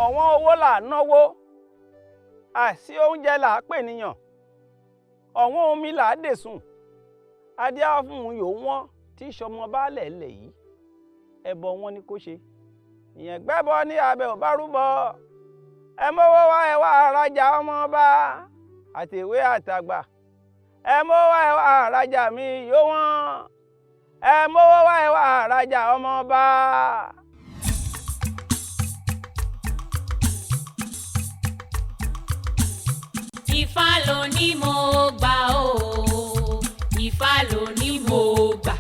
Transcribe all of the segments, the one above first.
Ọ̀wọ́n owó là náwó, àìsí oúnjẹ là á pè níyàn, ọ̀wọ́n omi là á dèsùn. Adíá fún un yòó wọ́n tí sọmọ baálẹ̀ lẹ̀ yìí, ẹbọ wọn ni kò ṣe. Ìyẹn gbẹ́bọ ní abẹ́ ò bá rúbọ. Ẹ mọ́wọ́ wá, ẹ wá arajà ọmọ ọba àtẹ̀wé àtàgbà. Ẹ mọ́wọ́ wá, ẹ wá arajà mi yóò wọ́n. Ẹ mọ́wọ́ wá, ẹ wá arajà ọmọ ọba. Ifá ló ní mo gbà o, Ifá ló ní mo gbà.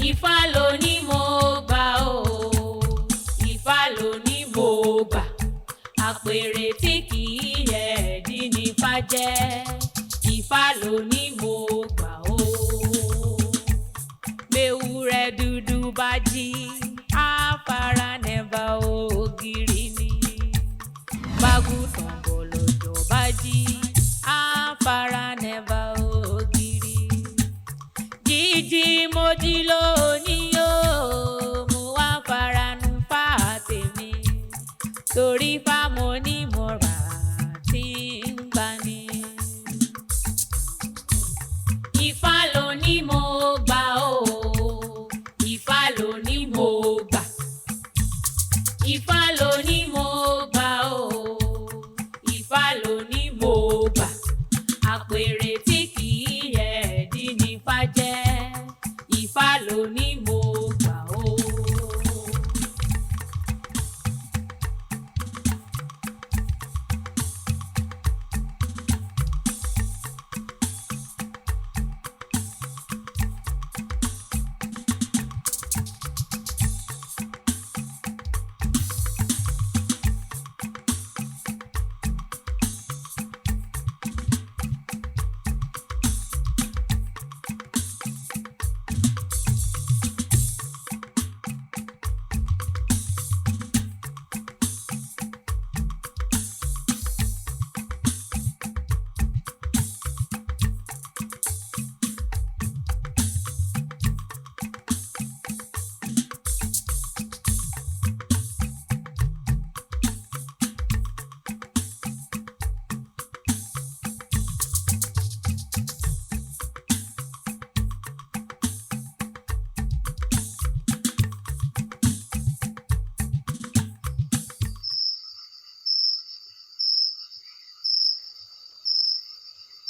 Ifá ló ní mo gbà o, Ifá ló ní mo gbà. Àpèrè tí kì í yẹ ẹ̀dí ní Ifá jẹ́. Ifá ló ní mo gbà o. Mewúrẹ́ dúdú bá jí, á fara nẹ́bà ògiri ni. Bágùtàn bọ̀lọ̀jọ̀ bá jí, á fara nẹ́bà ògiri. Jíjí mo jí lónìí o, mo wá fara nu fá tèmi. Torí fá mo ní mo rà tí ń gbani. Ifá ló ní mo gbà o, Ifá ló ní mo gbà. Ifá ló ní mo gbà o, Ifá ló ní mo gbà. Àpèrè tí kì í yẹ ẹ̀dí ní Ifá jẹ́. Ifá ló ní mo gbà o.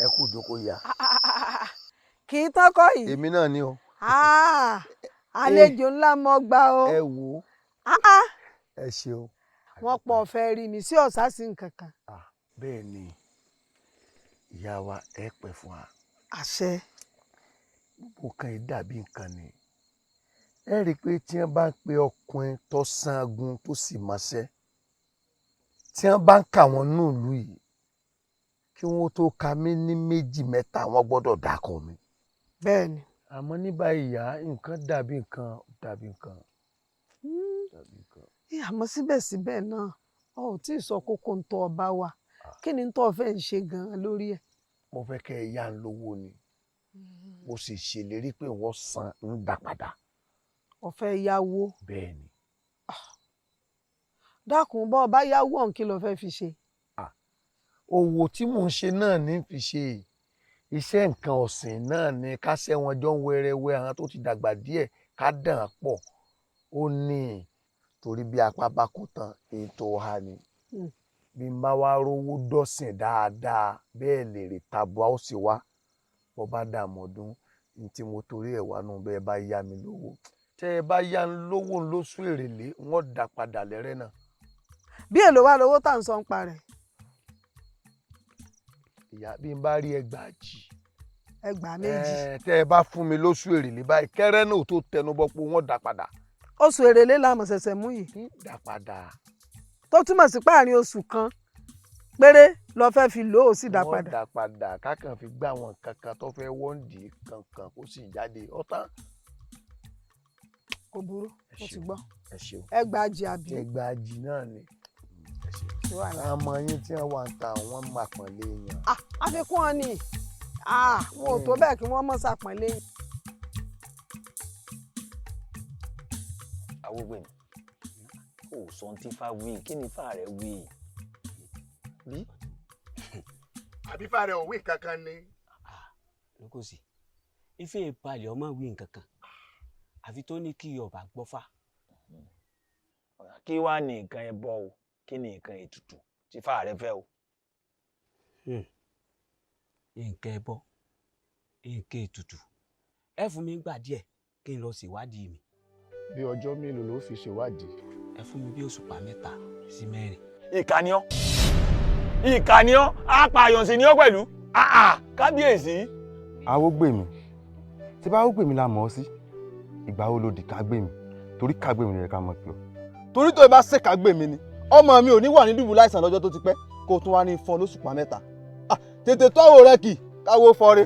Ẹ kú ìjókòó ìyá. Kì í tán kọ́ yìí. Èmi náà ni o. Ah, àlejò ńlá mọ gbà o. Ẹ wò ó. Ah, ah. Ẹ ṣeun. Wọ́n pọ̀ fẹ́ rí mi sí ọ̀sá sí nǹkan kan. Bẹ́ẹ̀ ni ìyá wa, ẹ pẹ́ fún wa. Àṣẹ. Gbogbo nǹkan yìí dàbí nǹkan ni. Ẹ rí i pé tí wọ́n bá ń pe ọkùnrin tó sangun tó sì mọṣẹ́, tí wọ́n bá ń kà wọ́n nù ìlú yìí, kí wọ́n tó ka mí ní méjì mẹ́ta, wọ́n gbọ́dọ̀ dákọ̀ mi. Bẹ́ẹ̀ni. Àmọ́ ní báyìí ìyá, nǹkan dàbí nǹkan, dàbí nǹkan. Dàbí nǹkan. Àmọ́ síbẹ̀síbẹ̀ náà, ọ ò tí ì sọ kókó ń tọ́ ọba wa. Kí ni tó fẹ́ ń ṣe gan-an lórí ẹ̀? Mo fẹ́ kẹ́ ẹ yá ń lówó ni. Mo sì ṣèlérí pé wọ́n san ń dá padà. O fẹ́ yáwó? Bẹ́ẹ̀ni. Dákun, bọ́ ọ bá yáwó ọ̀hún, kí lo fẹ́ fi ṣe? Òwò tí mò ń ṣe náà ní fi ṣe. Iṣẹ́ nǹkan ọ̀sìn náà ni, ká ṣẹ́ wọn jọ ń wẹ́rẹ́wẹ́, àwọn tó ti dàgbà díẹ̀ ká dàn án pọ̀. Ó ní torí bí apá bá kó tán, èyí tó há ni. Bí n bá wá rówó dọ́sìn dáadáa, bẹ́ẹ̀ lèrè tabua ó sì wá. Bọ́ bá dààmú ọdún ní tí mo torí ẹ̀ wá nù, bẹ́ẹ̀ bá yá mi lówó. Tẹ́ ẹ bá yá ń lówó lóṣù èrèlé, wọ́n dá padà lẹ́rẹ́ náà. Bí èlò wá lówó tá à ń sọ ń pa rẹ̀? Ìyá, bí n bá rí 2000. 2000. Tẹ́ ẹ bá fún mi lóṣù èrèlé báyìí, kẹ́rẹ́ náà tó tẹnu bọ́ pé wọ́n dá padà. Oṣù èrèlé la mọ̀ ṣẹ̀ṣẹ̀ mú yìí. Dá padà. Tó túmọ̀ sí páàrin oṣù kan péré lọ fẹ́ fi lò ó sì dá Wọ́n padà. dá padà, kákan fi gbá àwọn kankan tó fẹ́ wọ́ǹdì kankan kó sì jáde ọ̀tán. Kò burú, mo ti gbọ́. Ẹ ṣeun. 2000 àbí? 2000 náà ni. Ẹ ṣeun. Sí wàhálà. Àwọn ọmọ yín tí wọ́n wà ń ta, àwọn máa pọ̀nlé yẹn. Ah, àfikún ọ ni. Ah, wọn ò tó bẹ́ẹ̀ kí wọ́n mọ̀ ṣàpọ́nlé yín. Awógbèmí, Ó sọ ohun tí Ifá wí, kí ni Ifá rẹ wí? Bí? Àbí Ifá rẹ ò wí kankan ni. Lukosi, ife ìbalẹ̀ ọmọ wí nǹkan kan, àfi tó ní kí ọba gbọ́fá. Kí wàá ní nǹkan ẹbọ o, kí ni nǹkan ètùtù tí Ifá rẹ fẹ́ o? Nǹkan ẹbọ, nǹkan ètùtù, ẹ fún mi gbà díẹ̀ kí n lọ ṣèwádìí mi. Bí ọjọ́ mélòó ló fi ṣèwádìí? Ẹ fún mi bí òṣùpá 3 sí 4. Ìkà ni ọ́, ìkà ni ọ́, apààyàn sì ni ọ́ pẹ̀lú. Kábíyèsí. Awógbèmí, tí bá Awógbèmí la mọ̀ ọ́ sí, ìgbà wo lo di Kágbèmí? Torí Kágbèmí ló yẹ ká mọ̀ pé ọ́. Torí tó o bá ṣe Kágbèmí ni, ọmọ mi ò ní wà ní dùbúlẹ̀ àìsàn lọ́jọ́ tó ti pẹ́, kó o tún wá ní fún ọ lóṣùpá 3. Tètè tọ́wọ́ rẹ kì, káwọ́ fọ́re.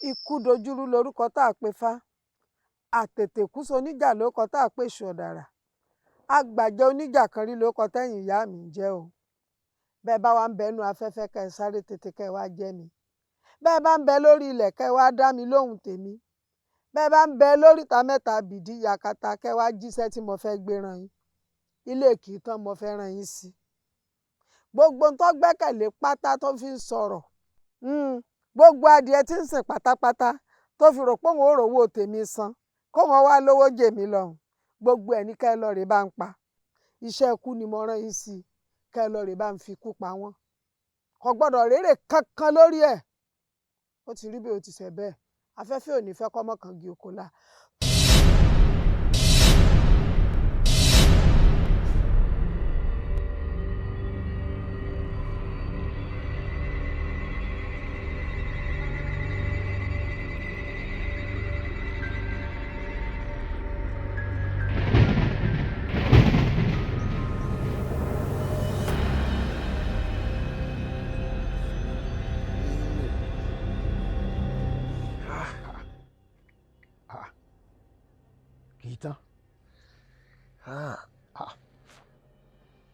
Ikú dojúrú lorúkọ tá a pè fá, àtètèkúso oníjà lórúkọ tá a pè ṣọ̀dàrà, àgbàjẹ oníjà kan rí lórúkọ tẹ́yìn ìyá mi ń jẹ́ o. Bẹ́ẹ̀ bá wà ń bẹnu afẹ́fẹ́ kẹ́ ẹ sáré tètè kẹ́ ẹ wá jẹ́ mi, bẹ́ẹ̀ bá ń bẹ lórí ilẹ̀ kẹ́ ẹ wá dá mi lóhùn tèmi, bẹ́ẹ̀ bá ń bẹ lóríta mẹ́ta bìdí yakata kẹ́ ẹ wá jíṣẹ́ tí mo fẹ́ gbé rán yín, ilé kì í tán mo fẹ́ rán yín sí. Gbogbo tó gbẹ́kẹ̀lé pátá tó fi ń sọ̀rọ̀, gbogbo adìẹ tí ń sìn pátápátá tó fi rò pé òun ò rówó tèmi san kóun wá lówó jèmi lọ́hùn, gbogbo ẹ̀ ní kẹ́ ẹ lọ rè bá ń pa. Iṣẹ́ ikú ni mo rán yín sí, kẹ́ ẹ lọ rè bá ń fi ikú pa wọ́n. Kò gbọ́dọ̀ rérè kankan lórí ẹ̀. Ó ti rí bí o ti ṣe bẹ́ẹ̀, afẹ́fẹ́ ò ní fẹ́ kọ́mọ kan gi oko la. Kì í tán.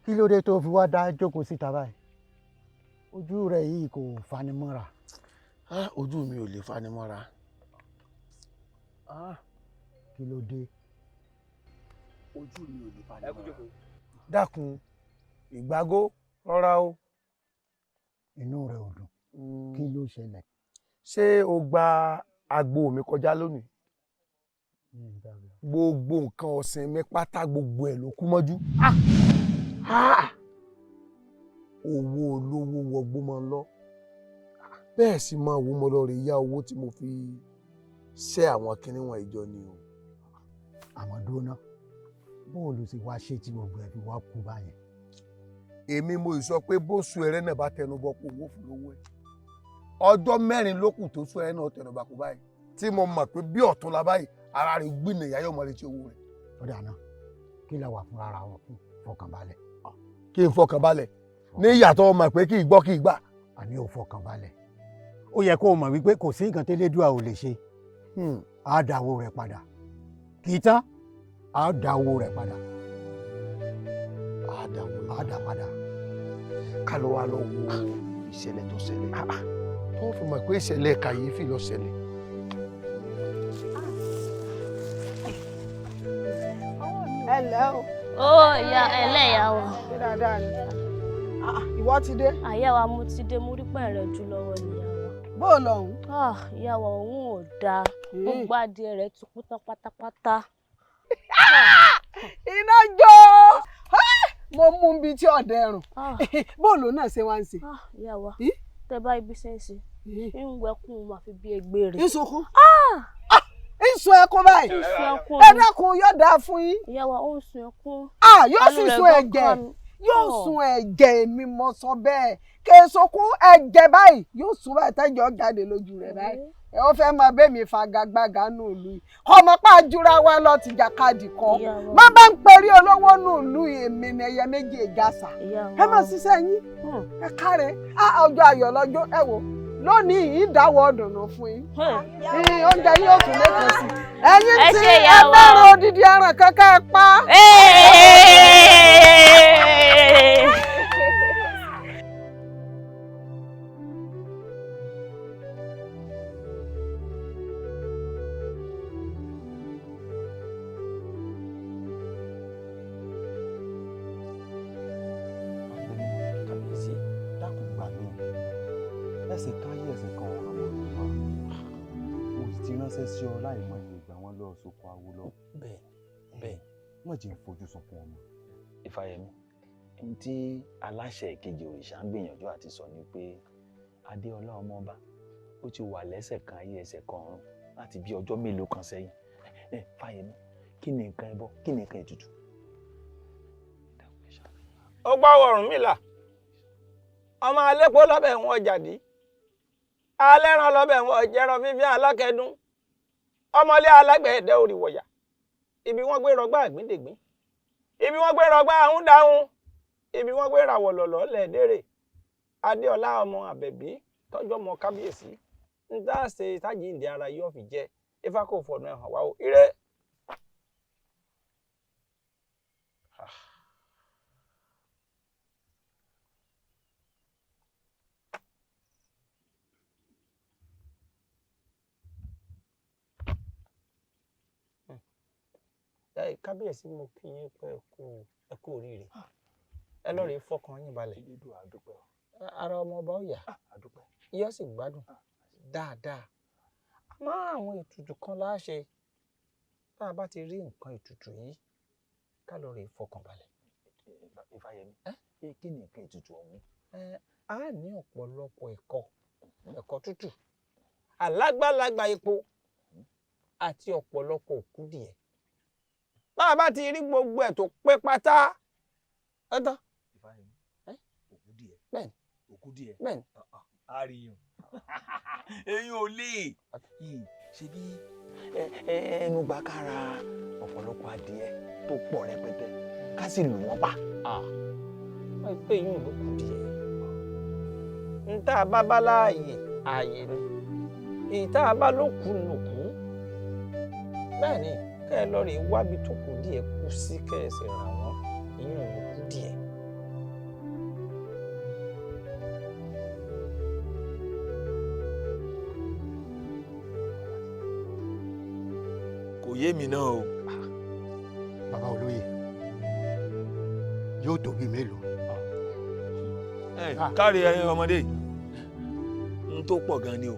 Kí ló dé tó fi wá dá jókòó síta báyìí? Ojú rẹ yìí kò fanimọ́ra. Ojú mi ò lè fanimọ́ra. Kí ló dé? Ojú mi ò lè fanimọ́ra. Dákun, ìgbágó rọra o. Inú rẹ ò dùn. Kí ló ṣẹlẹ̀? Ṣé o gba agbo mi kọjá lónìí? Gbogbo nǹkan ọ̀sìn mi pátá gbogbo ẹ̀ ló kú mọ́jú. Owó olówó wọgbó máa ń lọ. Bẹ́ẹ̀ sì máa wo mo lọ rè yá owó tí mo fi ṣẹ́ àwọn kinní wọn ìjọ ni o. Àmọ́ dúró bóun ló sì wá ṣe tí gbogbo ẹ̀ fi wá kú báyẹn. Èmi mo sọ pé bó sun ẹrẹ́ náà bá tẹnu bọ kó owó fún lówó ẹ̀. Ọjọ́ 4 ló kù tó sun ẹrẹ́ náà tẹnu bá kú báyìí. Tí mo mọ̀ pé bí ọ̀tún la báyìí ara rẹ̀ gbìnà ìyá yóò mọ retí owó rẹ̀. Ó dà náà, kí la wà fún ara wọn fún fọkànbalẹ̀. Kí n fọkànbalẹ̀ ní ìyàtọ̀ ọmọ pé kí n gbọ́ kí n gbà. Àní ò fọkànbalẹ̀. Ó yẹ kó o mọ̀ wípé kò sí nǹkan tẹ́lẹ́dùà ò lè ṣe. Á dá owó rẹ̀ padà. Kì í tán, á dá owó rẹ̀ padà. Á dá owó rẹ̀ á dá padà. Ká ló wá lọ wo ìṣẹ̀lẹ̀ tó ṣẹlẹ̀. Tó fi mọ̀ pé ìṣẹ̀lẹ̀ kàyéfì ló ṣẹlẹ̀. Ẹ ǹlẹ́ o. Ó ìyá ẹlẹ́yà wa. Ṣé dáadáa ni? Ìwọ ti dé. Àyà wa mo ti dé, mo rí pẹ̀rẹ̀ jù lọ́wọ́ níyà wa. Bó o lọ̀hún? Ìyá wa òun ò dáa. Gbogbo adìẹ rẹ̀ ti kú tán pátápátá. Iná jó! Mo mú un bíi tí ọ̀dẹ rùn. Bó o lò náà ṣe wá ń ṣe? Ìyá wa, tẹ bá ibi ṣe ń ṣe, ń wẹkùn mà fi bí egbére. Ń sunkún. Ń sun ẹkún báyìí. Ẹ dákun, yóò dáa fún yín. Ìyá wa, ó ń sun ẹkún. Ah, yóò sì sun ẹ̀jẹ̀, yóò sun ẹ̀jẹ̀. Èmi mo sọ bẹ́ẹ̀, kèsòkún ẹ̀jẹ̀ báyìí yóò sun báyìí, tẹ́jọ́ jáde lójú rẹ̀ báyìí. Ẹ ó fẹ́ máa bẹ́ mi fagagbága nù ìlú yìí, ọmọ pa àjùra wa lọ tìjàkadì kọ́ má bá ń perí olówó nù ìlú yìí. Èmi ni ẹyẹ méjì ìjàsà. Ẹ má ṣiṣẹ́ yín, ẹ káre. Ọjọ́ ayọ̀ lọ́jọ́. Ẹ wò, lónìí yìí dáwọ́ ọ̀dùnnú fún yín, oúnjẹ yóò tún lẹ́kọ̀ọ́ sí ẹ̀yin tí ẹ mẹ́rin odidi ẹran kankan ẹ pa. Kábíyèsí, dákun gbà mí. Ẹsẹ̀ káyé ẹsẹ̀ kan ọ̀rọ̀ mọ̀ ní wa, mo sì ti ránṣẹ́ sí ọ láì mọ iye ìgbà wọn lọ sóko awo lọ. Bẹ́ẹ̀ bẹ́ẹ̀. Má jẹ́ n fojú sunkún ọmọ. Ifáyẹmí, n tí aláṣẹ ìkejì òrìṣà ń gbìyànjú àti sọ ni pé Adéọlá ọmọọba ó ti wà lẹ́sẹ̀ kan ayé ẹsẹ̀ kan ọ̀run láti bí ọjọ́ mélòó kan sẹ́yìn. Fáyẹmí, kí ni nǹkan ẹbọ, kí ni nǹkan ètùtù? Ó gbọ́ Ọ̀rúnmìlà, ọmọ alẹ́pọ̀ lọ́bẹ̀ wọn jàdí, alẹ́ran lọ́bẹ̀ wọn jẹran fífi alákẹ́dún, ọmọlé alágbẹ̀ẹ́dẹ́ òrìwọ̀yà. Ibi wọ́n gbé rọgbà àgbíndègbín, ibi wọ́n gbé rọgbà àhúndáhùn, ibi wọ́n gbé ràwọ̀ lọ̀lọ̀ lẹ́ẹ̀dẹ́rẹ̀. Adéọlá ọmọ Àbẹ̀bí tọ́jú ọmọ kábíyèsí ń dá ṣe tájíǹde ara yóò fi jẹ. Ifá kò fọ̀nà ẹ̀ hàn wá o. Ire. Kábíyèsí, mo kí yín pé ẹ kú oríire. Ẹ lọ́ọ́ rí fọkàn yín balẹ̀, ara ọmọ ọba ó yá, yóò sì gbádùn dáadáa. Àmọ́ àwọn ètùtù kan láṣẹ, tá a bá ti rí nǹkan ètùtù yìí, ká lọ́ọ́ rí fọkàn balẹ̀. Ifáyẹmí, kí ni nǹkan ètùtù ọ̀hún? A ní ọ̀pọ̀lọpọ̀ ẹ̀kọ, ẹ̀kọ tútù, alágbàlagbà epo àti ọ̀pọ̀lọpọ̀ òkúdìẹ̀. Bá a bá ti rí gbogbo ẹ̀ tó pé pátá, ẹ tán. Ifáyẹmí, òkúdìẹ̀. Bẹ́ẹ̀ni. Òkúdìẹ̀. Bẹ́ẹ̀ni. Àríyàn. Eyín ò lè. Ṣe bí ẹnu gba kára ọ̀pọ̀lọpọ̀ adìẹ tó pọ̀ rẹpẹtẹ, ká sì lù wọ́n pa. Wọ́n pè yín ló kù díẹ̀. N tá a bá bá láàyè, ààyè ni. Èyí tá a bá ló kù ló kù. Bẹ́ẹ̀ ni, kẹ́ ẹ lọ rè wábi tó kù díẹ̀ kú sí, kẹ́ ẹ sì ràn wọ́n. Ìyún ló kù díẹ̀. Kò yé mi náà o. Bàbá olóye, yóò tó bí mélòó? Káre ẹyin ọmọdé, n tó pọ̀ gan ni o.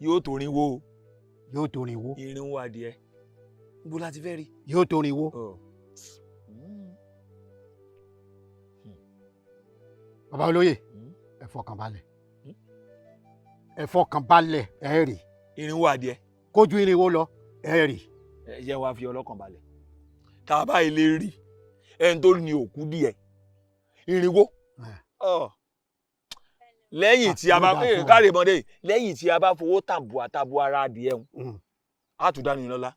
Yóò tó irinwó o. Yóò tó irinwó. Irinwó adìẹ. Níbo la ti fẹ́ rí? Yóò tó irinwó. Bàbá olóye, ẹ fọkàn balẹ̀, ẹ fọkàn balẹ̀, ẹ rí. Irinwó adìẹ. Kójú irinwó lọ, ẹ rí. Ẹ jẹ́ wá fi ọlọ́kàn balẹ̀. Tá a bá ilé rí ẹni tó ní òkú díẹ̀ irinwó. Lẹ́yìn tí a bá káre mọ́dé, lẹ́yìn tí a bá fowó tàbùà tàbùà ara adìẹ ń, á tún dá ní lọ́lá.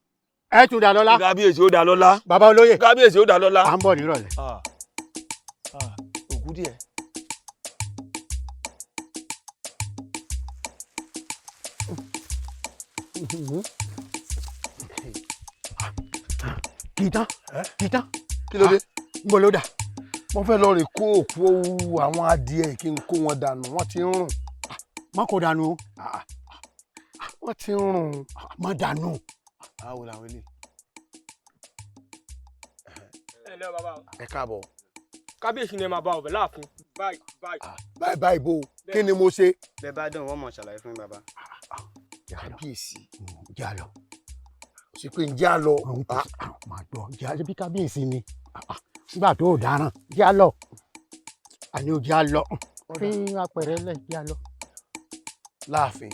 Ẹ tún dá lọ́lá. Kábíyèsí ó dá lọ́lá. Bàbá olóye. Kábíyèsí ó dá lọ́lá. À ń bọ̀ nírọ̀lẹ́. Òkú díẹ̀. Kì í tán, kì í tán. Kí ló dé? Ń bọ̀ ló dà. Mo fẹ́ lọ rè kó òkú àwọn adìẹ kí n kó wọn dànù, wọ́n ti ń rùn. Má kó dànù o. Wọ́n ti ń rùn. Má dànù. Báwo làwọn eléyìí? Ẹ lẹ́ o bàbá o. Ẹ káàbọ̀. Kábíyèsí ni ẹ máa bá ọbẹ̀ láàfin. Báyìí báyìí. Báyìí báyìí bò ó, kí ni mo ṣe? Bẹ́ẹ̀ bá dùn, wọ́n mọ̀ ṣàlàyé fún mi bàbá. Kábíyèsí. Jẹ́ a lọ. Ṣé pé ń jẹ́ a lọ? Màá gbọ́, jẹ́ a bí kábíyèsí ni. Nígbà tó o dáràn, jẹ́ a lọ. Àní o jẹ́ a lọ. Fi apẹ̀rẹ̀ lẹ̀, jẹ́ a lọ. Láàfin,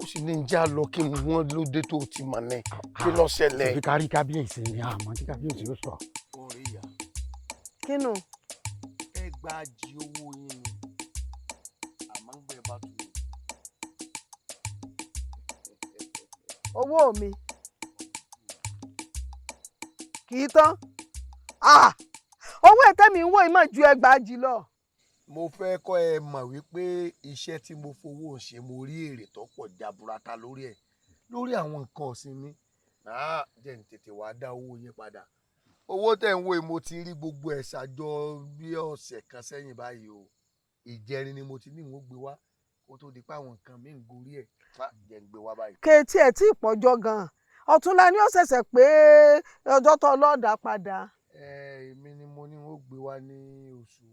Ó sì ní já lọ kí n wọ́n lóde tó ti mọ̀ ní kí ló ṣẹlẹ̀. Ṣèbí kárí kábíyèsí ni àmọ́ tí kábíyèsí ó sọ. Orí ìyá. Kínú. Ẹ gba jí owó yín ni àmọ́ ń gbẹ bá tu. Owó mi kì í tán. Owó ètè mi ń wò yìí mà ju 2000 lọ. Mo fẹ́ kọ́ ẹ mọ̀ wípé iṣẹ́ tí mo fowó ṣe mo rí èrè tó pọ̀ jaburata lórí ẹ̀ lórí àwọn nǹkan ọ̀sìn mi. Jẹ́ n tètè wá dá owó yín padà. Owó tẹ̀ ń wò yìí mo ti rí gbogbo ẹ̀ ṣàjọ bí ọ̀sẹ̀ kan sẹ́yìn báyìí o. Ìjẹrin ni mo ti ní ìwọ̀n gbé wá kó tó di pé àwọn nǹkan mi ń gorí ẹ̀. Jẹ́ n gbé wá báyìí. Kéétì ẹ̀ tí ìpọ́jọ́ gan-an ọ̀túnla ni ó ṣẹ̀ṣẹ̀ pé ọjọ́ tó ọlọ́ọ̀dà padà. Èmi ni mo ní wọ́n gbé wá ní oṣù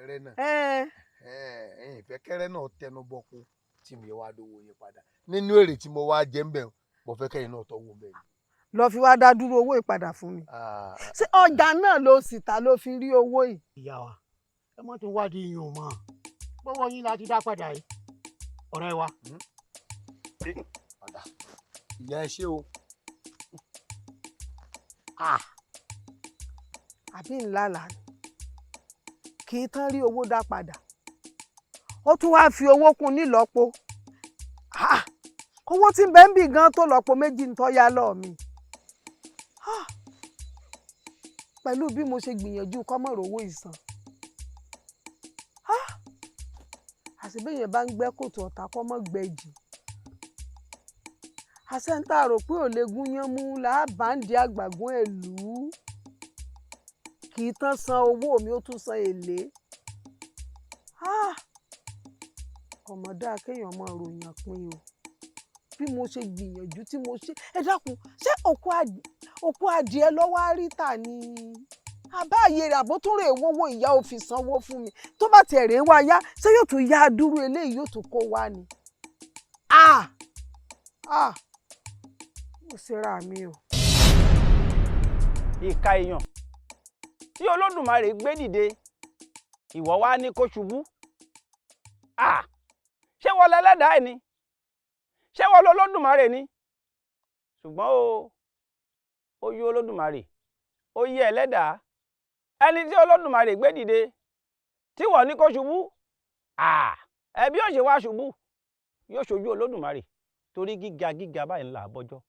Ẹrẹ́nà. Ẹ̀yin ìfẹ́ kẹ́rẹ́ náà tẹnu bọ́kú tí mi wá dówó yín padà. Nínú èrè tí mo wá jẹ ń bẹ̀ mo fẹ́ kẹ́yìn náà tọ́wọ́ bẹ́ẹ̀ ni. Lọ fi wá dá dúró owó ìpadà fún mi. Ṣé ọjà náà ló sì ta ló fi rí owó yìí? Ìyá wa, ẹ mọ́ tún wádìí yín o mọ́. Gbọ́wọ́ yín la ti dá padà yìí. Ọ̀rẹ́ wa. Ìyá ẹ ṣé o. Àbí ńlá là ní kì í tán rí owó dá padà, ó tún wáá fi owó kún nílọ́po. Owó tí ń bẹ ń bì gan tó lọ́po méjì ń tọ́yá lọ́ọ̀ mi. Pẹ̀lú bí mo ṣe gbìyànjú kọ́mọ̀rọ̀ owó ìsan, àṣebéyẹn bá ń gbẹ́ kòtò ọ̀tá kọ́mọ́ gbẹ̀jì, àṣẹ ń tà rò pé ò lè gúnyán mú làábàǹdì àgbàgún ẹ̀ lù ú. Kì í tán san owó mi, ó tún san èlé. Ọmọdé kéèyàn máa ròyìn pin o. Bí mo ṣe gbìyànjú tí mo ṣe, ẹ dákun, ṣé òkú adìẹ lọ́wọ́ á rí tà ni? Àbáyé rẹ̀ àbótúnrè owó ìyá ò fi sanwó fún mi. Tó bá tiẹ̀ rèé wá yá, ṣé yóò tún yá dúró eléyìí yóò tún kó wá ni? Mo ṣera mi o. Ìka èèyàn tí Olódùmarè gbé dìde, ìwọ wá ní kó ṣubú. Ṣé wọ́n lẹ́lẹ́dàá ẹ̀ ni? Ṣé wọ́n lọ́lọ́dùmarè ni? Ṣùgbọ́n o, ó yí Olódùmarè, ó yí ẹlẹ́dàá. Ẹni tí Olódùmarè gbé dìde tí wọ́n ní kó ṣubú, ẹbí ò ṣe wá ṣubú, yóò ṣojú Olódùmarè torí gíga gíga báyìí ńlá bọ́jọ́.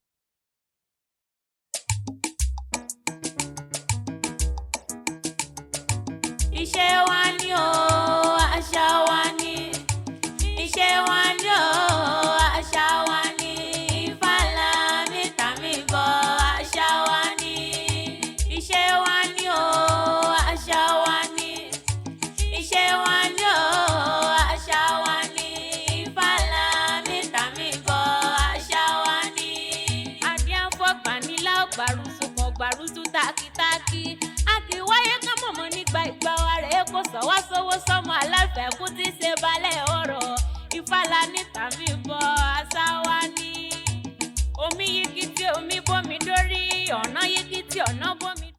Iṣẹ́ wa ni o, àṣà wa ni. Iṣẹ́ wa ni o, àṣà wa ni. Ifá ńlá mi tà mí bọ̀, àṣà wa ni. Iṣẹ́ wa ni o, àṣà wa ni. Iṣẹ́ wa ni o, àṣà wa ni. Ifá ńlá mi tà mí bọ̀, àṣà wa ni. Adé àfọ̀gbà nílá ọ̀gbàrúsù kan gbàrúsù tákítákí. A kì í wáyé ká mọ̀mọ́ nígbà ìgbà wa rẹ̀ kò sọ wá sówó sọ́mọ aláfẹ́ kú tí ṣe balẹ̀ ọ̀rọ̀. Ifá la ní tàmí bọ̀, àṣà wa ni. Omi yìí kìtì omi bómi dórí, ọ̀nà yìí kìtì ọ̀nà bómi.